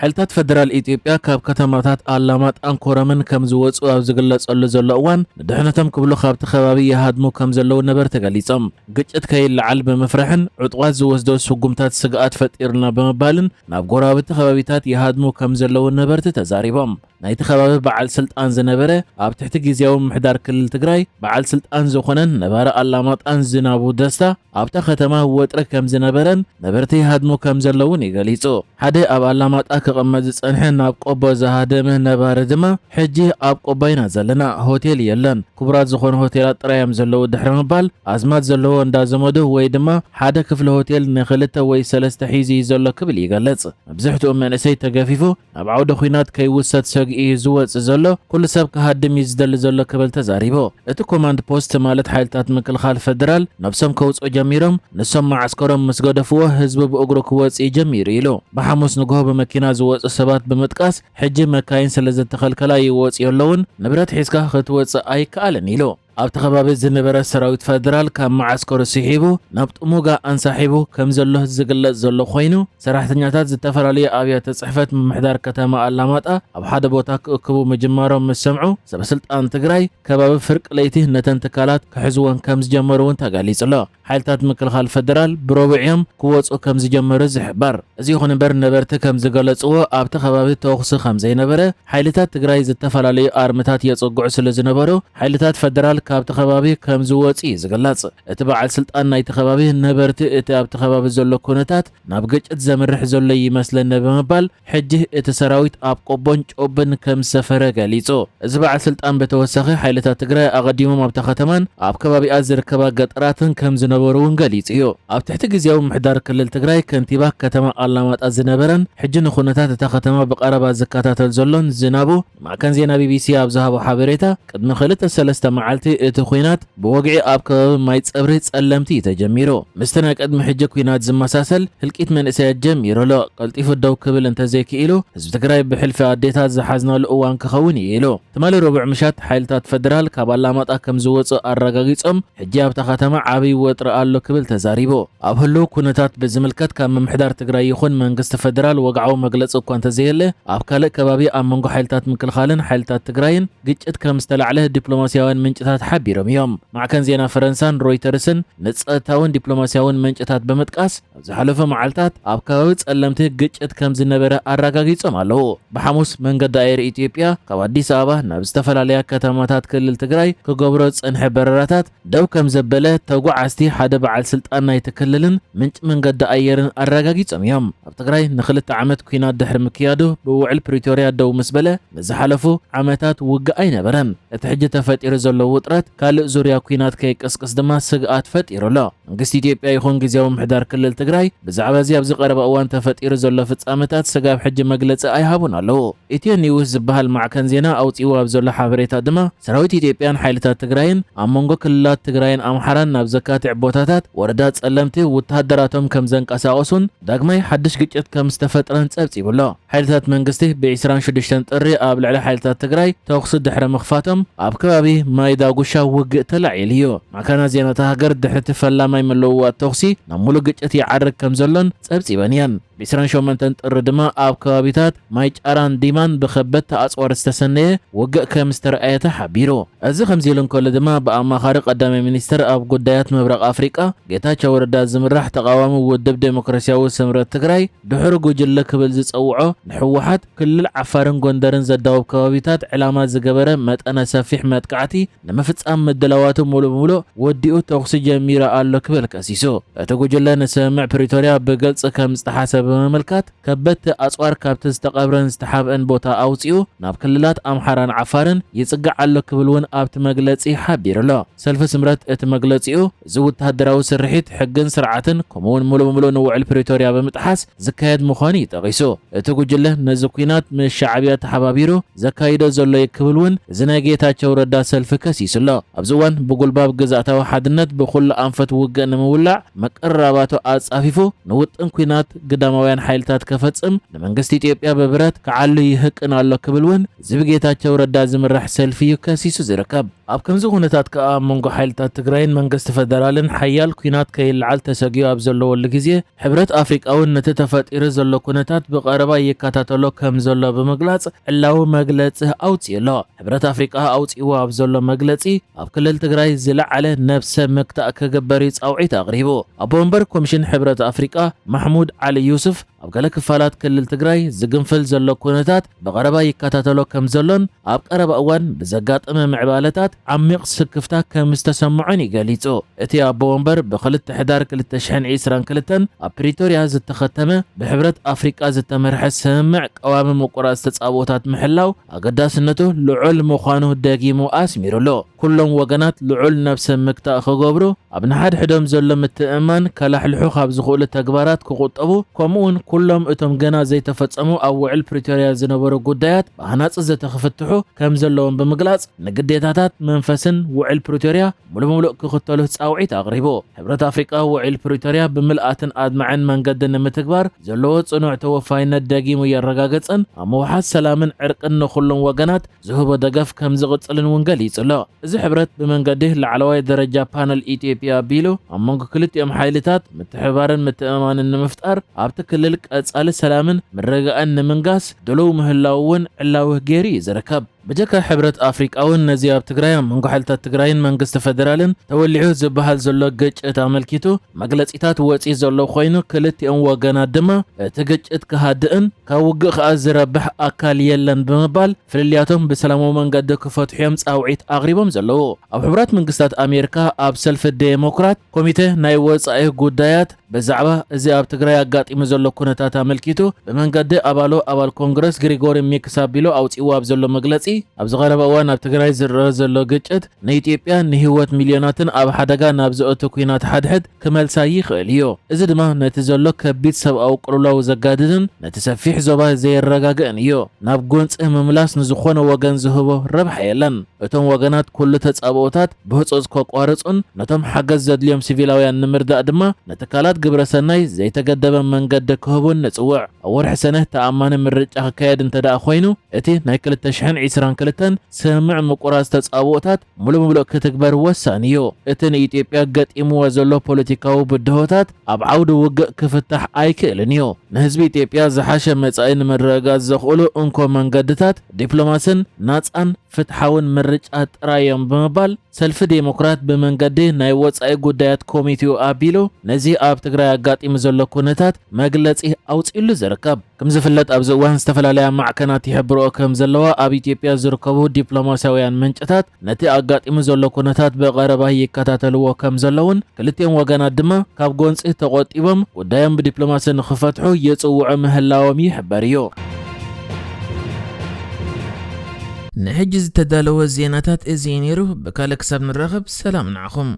ሓይልታት ፈደራል ኢትዮጵያ ካብ ከተማታት ኣላማጣን ኮረምን ከም ዝወፁ ኣብ ዝግለፀሉ ዘሎ እዋን፣ ንድሕነቶም ክብሉ ካብቲ ከባቢ ይሃድሙ ከም ዘለዉ ነበርቲ ገሊፆም። ግጭት ከይለዓል ብምፍራሕን ዕጡቓት ዝወስዶ ስጉምታት ስግኣት ፈጢሩልና ብምባልን ናብ ጎረባብቲ ከባቢታት ይሃድሙ ከም ዘለዉ ነበርቲ ተዛሪቦም። ናይቲ ከባቢ በዓል ስልጣን ዝነበረ ኣብ ትሕቲ ግዝያዊ ምምሕዳር ክልል ትግራይ በዓል ስልጣን ዝኾነን ነባሪ ኣላማጣን ዝናቡ ደስታ ኣብታ ከተማ ወጥሪ ከም ዝነበረን ነበርቲ ይሃድሙ ከም ዘለውን እዩ ገሊጹ። ሓደ ኣብ ኣላማጣ ክቕመጥ ዝጸንሐ ናብ ቆቦ ዝሃደመ ነባሪ ድማ፣ ሕጂ ኣብ ቆቦ ኢና ዘለና፣ ሆቴል የለን፣ ክቡራት ዝኾኑ ሆቴላት ጥራይ እዮም ዘለዉ ድሕሪ ምባል፣ ኣዝማድ ዘለዎ እንዳ ዘመዱ ወይ ድማ ሓደ ክፍሊ ሆቴል ንኽልተ ወይ ሰለስተ ሒዙ እዩ ዘሎ ክብል ይገልጽ። መብዝሕትኡ መንእሰይ ተገፊፉ ናብ ዓውደ ኲናት ከይውሰድ ሰጊኡ እዩ ዝወጽእ ዘሎ፣ ኩሉ ሰብ ክሃድም እዩ ዝደሊ ዘሎ ክብል ተዛሪቡ። እቲ ኮማንድ ፖስት ማለት ሓይልታት ምክልኻል ፈደራል ነብሶም ከውፅኡ ጀሚሮም፣ ንሶም መዓስከሮም ምስ ገደፍዎ ህዝቢ ብእግሩ ክወፅእ ጀሚሩ ኢሉ። ብሓሙስ ንግሆ ብመኪና ዝወፁ ሰባት ብምጥቃስ ሕጂ መካይን ስለ ዝተኸልከላ ይወፅኡ ኣለውን፣ ንብረት ሒዝካ ክትወፅእ ኣይከኣልን ኢሉ። ኣብቲ ከባቢ ዝነበረ ሰራዊት ፈደራል ካብ መዓስከሩ ስሒቡ ናብ ጥሙጋ ኣንሳሒቡ ከም ዘሎ ዝግለጽ ዘሎ ኮይኑ፣ ሰራሕተኛታት ዝተፈላለዩ ኣብያተ ጽሕፈት ምምሕዳር ከተማ ኣላማጣ ኣብ ሓደ ቦታ ክእክቡ ምጅማሮም ምስ ሰምዑ፣ ሰበስልጣን ትግራይ ከባቢ ፍርቂ ለይቲ ነተን ትካላት ክሕዝወን ከም ዝጀመሩ እውን ተገሊጹ ኣሎ። ሓይልታት ምክልኻል ፈደራል ብረቡዕ እዮም ክወጹ ከም ዝጀመሩ ዝሕበር። እዚ ይኹን እምበር ነበርቲ ከም ዝገለጽዎ ኣብቲ ከባቢ ተኹሲ ከም ዘይነበረ፣ ሓይልታት ትግራይ ዝተፈላለዩ ኣርምታት የጽግዑ ስለ ዝነበሩ ሓይልታት ፈደራል ካብቲ ከባቢ ከም ዝወጹ እዩ ዝግለጽ። እቲ በዓል ስልጣን ናይቲ ከባቢ ነበርቲ እቲ ኣብቲ ከባቢ ዘሎ ኩነታት ናብ ግጭት ዘምርሕ ዘሎ ይመስለኒ ብምባል ሕጂ እቲ ሰራዊት ኣብ ቆቦን ጮብን ከም ዝሰፈረ ገሊጹ። እዚ በዓል ስልጣን ብተወሳኺ ሓይልታት ትግራይ ኣቐዲሞም ኣብታ ከተማን ኣብ ከባቢኣ ዝርከባ ገጠራትን ከም ዝነበሩ እውን ገሊጹ እዩ። ኣብ ትሕቲ ግዝያዊ ምምሕዳር ክልል ትግራይ ከንቲባ ከተማ ኣላማጣ ዝነበረን ሕጂ ንኹነታት እታ ከተማ ብቐረባ ዝከታተል ዘሎን ዝናቡ ንማዕከን ዜና ቢቢሲ ኣብ ዝሃቦ ሓበሬታ፣ ቅድሚ ክልተ ሰለስተ መዓልቲ እቲ ኲናት ብወግዒ ኣብ ከባቢ ማይ ጸብሪ ጸለምቲ እዩ ተጀሚሩ። ምስቲ ናይ ቅድሚ ሕጂ ኲናት ዝመሳሰል ህልቂት መንእሰያት ጀሚሩ ኣሎ። ቀልጢፉ ደው ክብል እንተዘይክኢሉ ህዝቢ ትግራይ ብሕልፊ ኣዴታት ዝሓዝናሉ እዋን ክኸውን እዩ ኢሉ። ትማሊ ረቡዕ ምሻት ሓይልታት ፈደራል ካብ ኣላማጣ ከም ዝወፁ ኣረጋጊጾም፣ ሕጂ ኣብታ ከተማ ዓብዪ ወጥሪ ኣሎ ክብል ተዛሪቡ። ኣብ ህልው ኩነታት ብዝምልከት ካብ ምምሕዳር ትግራይ ይኹን መንግስቲ ፈደራል ወግዓዊ መግለጺ እኳ እንተዘየለ፣ ኣብ ካልእ ከባቢ ኣብ መንጎ ሓይልታት ምክልኻልን ሓይልታት ትግራይን ግጭት ከም ዝተላዕለ ዲፕሎማስያውያን ምንጭታት ሓቢሮም እዮም። ማዕከን ዜና ፈረንሳን ሮይተርስን ንጸጥታውን ዲፕሎማስያውን ምንጭታት ብምጥቃስ፣ ኣብ ዝሓለፈ መዓልታት ኣብ ከባቢ ጸለምቲ ግጭት ከም ዝነበረ ኣረጋጊጾም ኣለዉ። ብሓሙስ መንገዲ ኣየር ኢትዮጵያ ካብ ኣዲስ ኣበባ ናብ ዝተፈላለያ ከተማታት ክልል ትግራይ ክገብሮ ዝጸንሐ በረራታት ደው ከም ዘበለ ተጓዓዝቲ ሓደ በዓል ስልጣን ናይቲ ክልልን ምንጪ መንገዲ ኣየርን ኣረጋጊጾም እዮም። ኣብ ትግራይ ንኽልተ ዓመት ኲናት ድሕሪ ምክያዱ ብውዕል ፕሪቶርያ ደው ምስ በለ ንዝሓለፉ ዓመታት ውግእ ኣይነበረን። እቲ ሕጂ ተፈጢሩ ዘሎ ውጥረት ካልእ ዙርያ ኲናት ከይቅስቅስ ድማ ስግኣት ፈጢሩ ኣሎ። መንግስቲ ኢትዮጵያ ይኹን ግዝያዊ ምምሕዳር ክልል ትግራይ ብዛዕባ እዚ ኣብዚ ቀረባ እዋን ተፈጢሩ ዘሎ ፍጻመታት ስጋብ ሕጂ መግለጺ ኣይሃቡን ኣለዉ። ኢትዮ ኒውስ ዝበሃል ማዕከን ዜና ኣውጺእዎ ኣብ ዘሎ ሓበሬታ ድማ፣ ሰራዊት ኢትዮጵያን ሓይልታት ትግራይን ኣብ መንጎ ክልላት ትግራይን ኣምሓራን ናብ ዘካትዕ ቦታታት ወረዳ ጸለምቲ ወተሃደራቶም ከም ዘንቀሳቐሱን ዳግማይ ሓድሽ ግጭት ከም ዝተፈጥረን ጸብጺቡ ኣሎ። ሓይልታት መንግስቲ ብ ዕስራን ሽዱሽተን ጥሪ ኣብ ልዕሊ ሓይልታት ትግራይ ተኹሲ ድሕሪ ምኽፋቶም፣ ኣብ ከባቢ ማይ ዳጉሻ ውግእ ተላዒሉ እዩ። ማዕከናት ዜና እታ ሃገር ድሕሪ እቲ ፈላማይ ምልውዋጥ ተኹሲ ናብ ሙሉእ ግጭት ይዓርግ ከም ዘሎን ጸብጺበን እየን። ብ ዕስራን ሸሞንተን ጥሪ ድማ ኣብ ከባቢታት ማይ ጫራን ዲማን ብኸበድቲ ኣጽዋር ዝተሰነየ ውግእ ከም ዝተረኣየ ተሓቢሩ። እዚ ከምዚ ኢሉ እንከሎ ድማ፣ ብኣማኻሪ ቀዳማይ ሚኒስትር ኣብ ጉዳያት ምብራቕ ኣፍሪቃ ጌታቸው ረዳ ዝምራሕ ተቓዋሚ ውድብ ዴሞክራሲያዊ ስምረት ትግራይ፣ ድሕሪ ጉጅለ ክብል ዝጸውዖ ንህወሓት ክልል ዓፋርን ጎንደርን ዘዳውብ ከባቢታት ዕላማ ዝገበረ መጠነ ሰፊሕ መጥቃዕቲ ንምፍጻም ምድላዋቱ ሙሉእ ብሙሉእ ወዲኡ ተኹሲ ጀሚሩ ኣሎ ክብል ከሲሱ። እቲ ጉጅለ ንስምምዕ ፕሪቶርያ ብግልጺ ከም ዝጠሓሰ ብምምልካት፣ ከበድቲ ኣጽዋር ካብቲ ዝተቐብረን ዝተሓብአን ቦታ ኣውጺኡ ናብ ክልላት ኣምሓራን ዓፋርን ይጽጋዕ ኣሎ ክብል እውን ኣብቲ መግለጺ ሓቢሩ ኣሎ። ሰልፊ ስምረት እቲ መግለጺኡ፣ እዚ ወተሃደራዊ ስርሒት ሕግን ስርዓትን ከምኡውን ሙሉእ ብሙሉእ ንውዕል ፕሪቶርያ ብምጥሓስ ዝካየድ ምዃኑ እዩ ጠቒሱ። እቲ ጉጅለ ነዚ ኲናት ምስ ሻዕብያ ተሓባቢሩ ዘካይዶ ዘሎ እዩ ክብል እውን እዚ ናይ ጌታቸው ረዳ ሰልፊ ከሲሱ ኣሎ። ኣብዚ እዋን ብጉልባብ ግዝኣታዊ ሓድነት ብኹሉ ኣንፈት ውግእ ንምውላዕ መቀረባቱ ኣጻፊፉ ንውጥን ኲናት ግዳማውያን ሓይልታት ከፈጽም ንመንግስቲ ኢትዮጵያ ብብረት ክዓሉ ይህቅን ኣሎ ክብል እውን እዚ ብጌታቸው ረዳ ዝምራሕ ሰልፊ እዩ ከሲሱ ዝርከብ። ኣብ ከምዚ ኩነታት ከኣ ኣብ መንጎ ሓይልታት ትግራይን መንግስቲ ፈደራልን ሓያል ኲናት ከይለዓል ተሰጊኡ ኣብ ዘለወሉ ግዜ ሕብረት ኣፍሪቃ እውን ነቲ ተፈጢሩ ዘሎ ኩነታት ብቐረባ ይከታተሎ ከም ዘሎ ብምግላጽ ዕላዊ መግለጺ ኣውጺኡ ኣሎ። ሕብረት ኣፍሪቃ ኣውጺእዎ ኣብ ዘሎ መግለጺ ኣብ ክልል ትግራይ ዝለዓለ ነብሰ ምክታእ ክግበር እዩ ጻውዒት ኣቕሪቡ። ኣቦ ወንበር ኮሚሽን ሕብረት ኣፍሪቃ ማሕሙድ ዓሊ ዩስፍ ኣብ ገለ ክፋላት ክልል ትግራይ ዝግንፍል ዘሎ ኩነታት ብቐረባ ይከታተሎ ከም ዘሎን ኣብ ቀረባ እዋን ብዘጋጠመ ምዕባለታት ዓሚቕ ስክፍታ ከም ዝተሰምዖን እዩ ገሊጹ። እቲ ኣቦ ወንበር ብክልተ ሕዳር ክልተ ሽሕን ዕስራን ክልተን ኣብ ፕሪቶርያ ዝተኸተመ ብሕብረት ኣፍሪቃ ዝተመርሐ ስምምዕ ቀዋሚ ምቁራጽ ተጻብኦታት ምሕላው ኣገዳስነቱ ልዑል ምዃኑ ደጊሙ ኣስሚሩሉ። ኩሎም ወገናት ልዑል ነብሰ ምክታእ ክገብሩ፣ ኣብ ንሓድሕዶም ዘሎ ምትእምማን ከላሕልሑ ካብ ዝኽእሉ ተግባራት ክቑጠቡ፣ ከምኡውን ኩሎም እቶም ገና ዘይተፈጸሙ ኣብ ውዕል ፕሪቶርያ ዝነበሩ ጉዳያት ብሃናጺ ዘተ ክፍትሑ ከም ዘለዎም ብምግላጽ፣ ንግዴታታት መንፈስን ውዕል ፕሪቶርያ ሙሉእ ብሙሉእ ክኽተሉ ጻውዒት ኣቕሪቡ። ሕብረት ኣፍሪቃ ውዕል ፕሪቶርያ ብምልኣትን ኣድማዕን መንገዲ ንምትግባር ዘለዎ ጽኑዕ ተወፋይነት ደጊሙ የረጋገጸን ኣብ ምውሓስ ሰላምን ዕርቅን ንኹሎም ወገናት ዝህቦ ደገፍ ከም ዝቕጽልን እውን ገሊጹ ኣሎ። እዚ ሕብረት ብመንገዲ ላዕለዋይ ደረጃ ፓነል ኢትዮጵያ ኣቢሉ ኣብ መንጎ ክልቲኦም ሓይልታት ምትሕብባርን ምትእምማንን ንምፍጣር ኣብቲ ክልል ቀጻሊ ሰላምን ምርግጋእን ንምንጋስ ድሉው ምህላው እውን ዕላዊ ገይሩ እዩ ዝርከብ። ብጀካ ሕብረት ኣፍሪቃ እውን ነዚ ኣብ ትግራይ ኣብ መንጎ ሓይልታት ትግራይን መንግስቲ ፈደራልን ተወሊዑ ዝበሃል ዘሎ ግጭት ኣመልኪቱ መግለጺታት ወጺኡ ዘሎ ኮይኑ ክልቲኦም ወገናት ድማ እቲ ግጭት ክሃድእን ካብ ውግእ ከኣ ዝረብሕ ኣካል የለን ብምባል ፍልልያቶም ብሰላማዊ መንገዲ ክፈትሑ እዮም ጻውዒት ኣቕሪቦም ዘለዉ። ኣብ ሕቡራት መንግስታት ኣሜሪካ ኣብ ሰልፊ ዴሞክራት ኮሚቴ ናይ ወጻኢ ጉዳያት ብዛዕባ እዚ ኣብ ትግራይ ኣጋጢሙ ዘሎ ኩነታት ኣመልኪቱ ብመንገዲ ኣባሉ ኣባል ኮንግረስ ግሪጎሪ ሚክስ ኣቢሉ ኣውጺእዎ ኣብ ዘሎ መግለጺ ኣብዚ ቀረባ እዋን ኣብ ትግራይ ዝረአ ዘሎ ግጭት ንኢትዮጵያ ንህይወት ሚልዮናትን ኣብ ሓደጋ ናብ ዘእቱ ኲናት ሓድሕድ ክመልሳ ይኽእል እዩ። እዚ ድማ ነቲ ዘሎ ከቢድ ሰብኣዊ ቅልውላው ዘጋድድን ነቲ ሰፊሕ ዞባ ዘየረጋግእን እዩ። ናብ ጎንጺ ምምላስ ንዝኾነ ወገን ዝህቦ ረብሓ የለን። እቶም ወገናት ኩሉ ተጻብኦታት ብህጹጽ ከቋርጹን ነቶም ሓገዝ ዘድልዮም ሲቪላውያን ንምርዳእ ድማ ንትካላት ግብረ ሰናይ ዘይተገደበ መንገዲ ክህቡን ንጽውዕ። ኣብ ወርሒ ሰነ ተኣማኒ ምርጫ ክካየድ እንተ ደኣ ኮይኑ እቲ ናይ ክልተ ሽሕን ዕስራን ክልተን ስምምዕ ምቁራጽ ተጻብኦታት ሙሉእ ብሙሉእ ክትግበር ወሳኒ እዩ። እቲ ንኢትዮጵያ ገጢምዎ ዘሎ ፖለቲካዊ ብድሆታት ኣብ ዓውዲ ውግእ ክፍታሕ ኣይክእልን እዩ። ንህዝቢ ኢትዮጵያ ዝሓሸ መጻኢ ንምርግጋጽ ዘኽእሉ እንኮ መንገድታት ዲፕሎማስን ናጻን ፍትሓውን ምርጫ ጥራይ እዮም ብምባል ሰልፊ ዴሞክራት ብመንገዲ ናይ ወጻኢ ጉዳያት ኮሚቴኡ ኣቢሉ ነዚ ኣብ ትግራይ ኣጋጢሙ ዘሎ ኩነታት መግለጺ ኣውጺእሉ ዝርከብ። ከም ዝፍለጥ ኣብዚ እዋን ዝተፈላለያ ማዕከናት ይሕብርኦ ከም ዘለዋ ኣብ ኢትዮጵያ ዝርከቡ ዲፕሎማስያውያን ምንጭታት ነቲ ኣጋጢሙ ዘሎ ኩነታት ብቐረባ ይከታተልዎ ከም ዘለውን ክልቲኦም ወገናት ድማ ካብ ጎንጺ ተቖጢቦም ጉዳዮም ብዲፕሎማሲ ንኽፈትሑ ይጽውዑ ምህላዎም ይሕበር እዩ። ንሕጂ ዝተዳለወ ዜናታት እዚ እዩ ነይሩ። ብካልእ ክሳብ ንራኸብ ሰላም ንዓኹም።